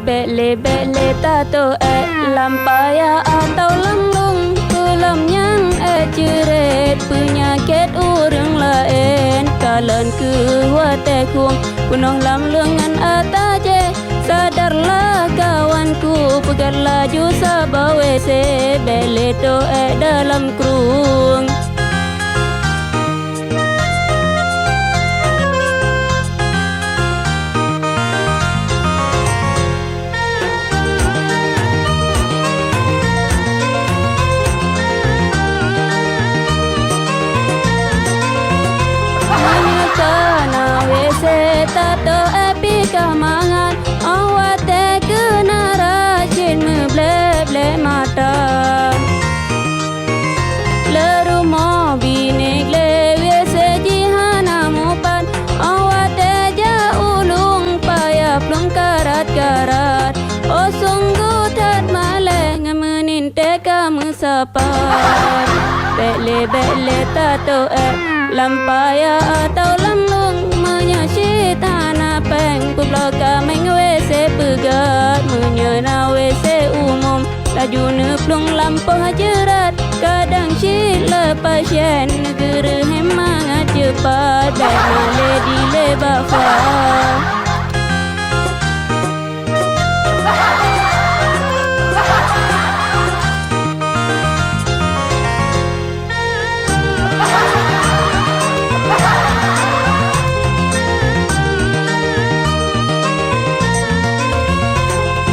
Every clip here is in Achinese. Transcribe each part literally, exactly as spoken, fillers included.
Bék lé, bék lé tatoh ék lam paya atawa lam lueng, peue lom nyang ék ceuret peunyakét ureuëng laén. Kalon kheueh watée khueng peunoh lam lueng ngon ata jéh. Sadarlah kawanku, peugét laju saboh W C, bék lé toh ék dalam krueng. Meunyoe ka na W C tatoh ék pih ka mangat, óh watée keuneuk rhot cit meubleb-bleb mata. Lé rumoh binéh glé W C jih hana mupat, óh watée jak u lueng payah plueng karat-karat. Oh sunggoh that malée ngon meunin teuka meusapat. Bék lé, bék lé tatoh ék lam paya atawa lam lueng, meunyoe cit hana péng peubloe kaméng W C peugét, meunyoe na W C umum laju neuplueng lampôh jeurat. Kadang cit le pasien neugeureuhem mangat ceupat, bék malée dilée bak fa.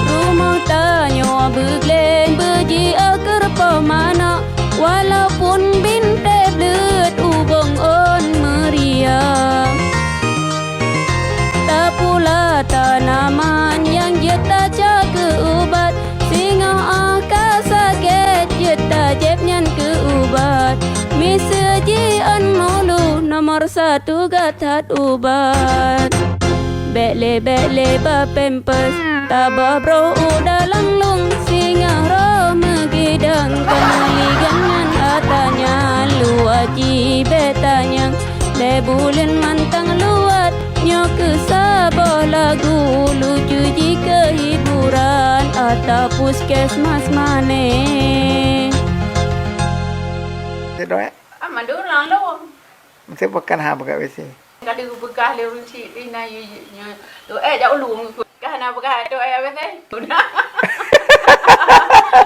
Rumoh tanyoe beugleng beujiôh keu rupoh manok, walaupun bintéh bleuet ubông ôn meuria. Tapula tanaman nyang jeuet tacok keu ubat, singoh óh ka sakét jeuet tajieb nyan keu ubat. Miseue jiôn mulu nomor satu gata that ubat. Bék lé, bék lé ba pampers, tabah broh u dalam lueng, singoh roh meugidang, keuneuk ligang ngon ata nyan luwat jih bék tanyong. Lhée buleuen mantong luwat, nyoe keuh saboh lagu lucu jih keu hiburan, ata puskesmas manéh. Cedok, eh? Ah, mandum lang lom. Mesti bukan ha buka W C. Kali beukah lé ureueng chik lé na yu, yu, yu. Tu, eh, jak ulu. Ka hana beukah tu, eh, W C.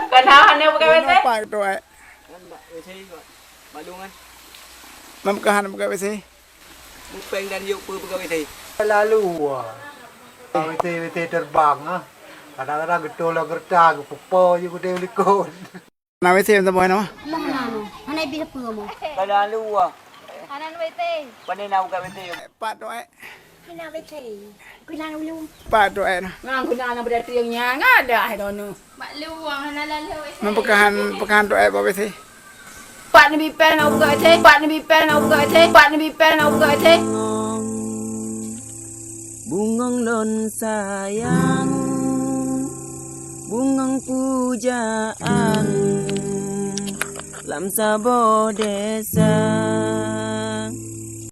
Ka hana, hana beukah W C. Kenapa tu, eh? Kan bak W C, bak balung kan. Mam ka hana beukah W C. Mupeng dan yuk pe beukah W C. Lalu, wah. W C, W C terbang, ah. Kadang-kadang getol lah gerta, gepepo je gudeng likot. Na W C meusaboh nyoe? Lah hana nyoe. Hana ibi sapeue kamoe. Ka lalu ah. Hana W C. Pane na buka W C? Pat tu, eh. Hana W C. Keunan ulu. Pat tu, eh, nah. Ngang keunan na beudatang nyan, ada hai dono. Mak luang hana lalu W C. Meupeukah han, peukah han tu, eh, bak W C. Pat neubi pen na buka W C. Pat neubi pen na buka W C. Pat neubi pen na buka W C. Bungong lôn sayang, bungong pujaan lam saboh desa.